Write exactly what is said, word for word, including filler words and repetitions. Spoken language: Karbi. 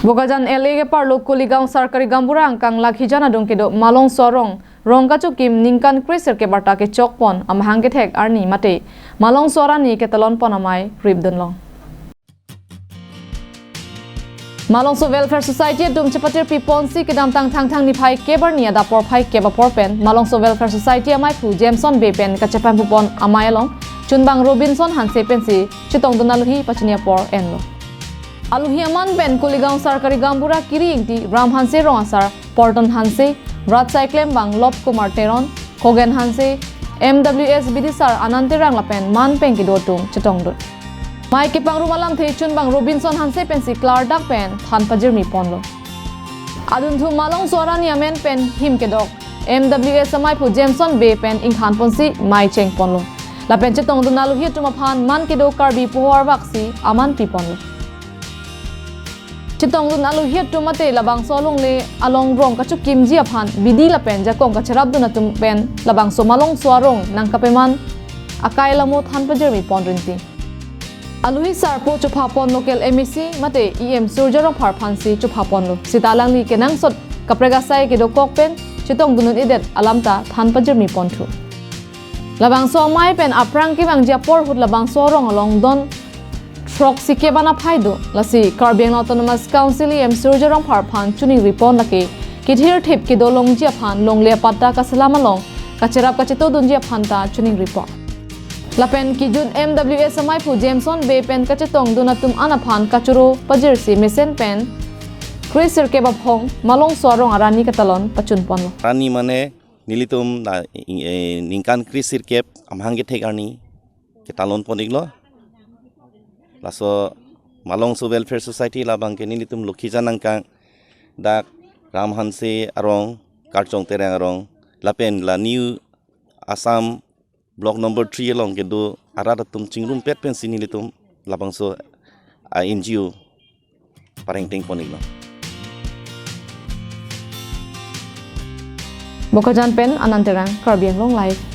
Bokajan L A keparlo Kuligaon Sarkari Gaonbura angkang Lakhijan adung kedo Malongso arong, rong kachokim ningkan kresirkep arta kechokpon amahang kethek arni mate Malongso arani ketalonpon amei ripdunlong. Malongso Welfare Society atum chepatirpiponsi kedamtang Thangthang niphai kep arni adap porphai kep apor pen Malongso Welfare Society ameiphu Jameson Bey pen kachepamphupon amei along chunbang Robinson Hanse pensi chetongdun alohi pachini apor enlo. Alohi aman pen Kuligaon Sarkari Gaonbura Kiri Ingti, Ram Hanse rong asar, Porton Hanse, rat saiklembang Lop Kumar Teron, Kogen Hanse, M W S bidisar Anand Terang lapen man pen kedo atum chetongdun. Mei kepangrum alamthe chunbang Robinson Hanse pensi klardak pen than pajirmiponlo. Adunthu Malongso arani amen pen him kedok M W S ameiphu Jameson Bey pen ingthanponsi mei chengponlo. Lapen chetongdun alohi atum aphan man kedo Karbi poho arvaksi aman piponlo. Chetongdun alohi atum mate labangso alongle along rong kachokimji aphan bidi lapen jakong kacherapdun atum pen labangso Malongso arong nangkapeman akai lamo than pajirmipon rinti. Alohi sarpo chophapon local M A C mate E M Surjya Rongphar aphansi chophaponlo. Sita alangli kenangsot kaprek asai kedokok pen chetongdun un-edet alam ta than pajirmiponthu. Labangso amei pen aphrang kevangji apor ahut labangso arong along don throksi kep an aphai do. Lasi Karbi Anglong Autonomous Council E M Surjya Rongphar aphan choningripon lake kethirthip kedo longji aphan longle apatta kaselam along kacherap kachetodunji aphan ta choningripon. Lapen kejut M W S ameiphu Jameson Bey pen kachetongdun atum an aphan kachoro pajirsi mesen pen kresirkep aphong Malongso arong arani ketalon pachunponlo. Arni mane nelitum na ing-, eh, ningkan kresirkep amahang kethek arni ketalonpon-iklo. Laso Malongso Welfare Society labang ke nelitum Lokhijan angkang dak Ram Hanse arong, Karchong Terang arong, lapen la New Assam Block number three along kedo arat atum chingrumpet pensi nelitum labangso a N G O parengtengpon-iklo. Bokajan pen Anand Terang, Karbi Anglong Live.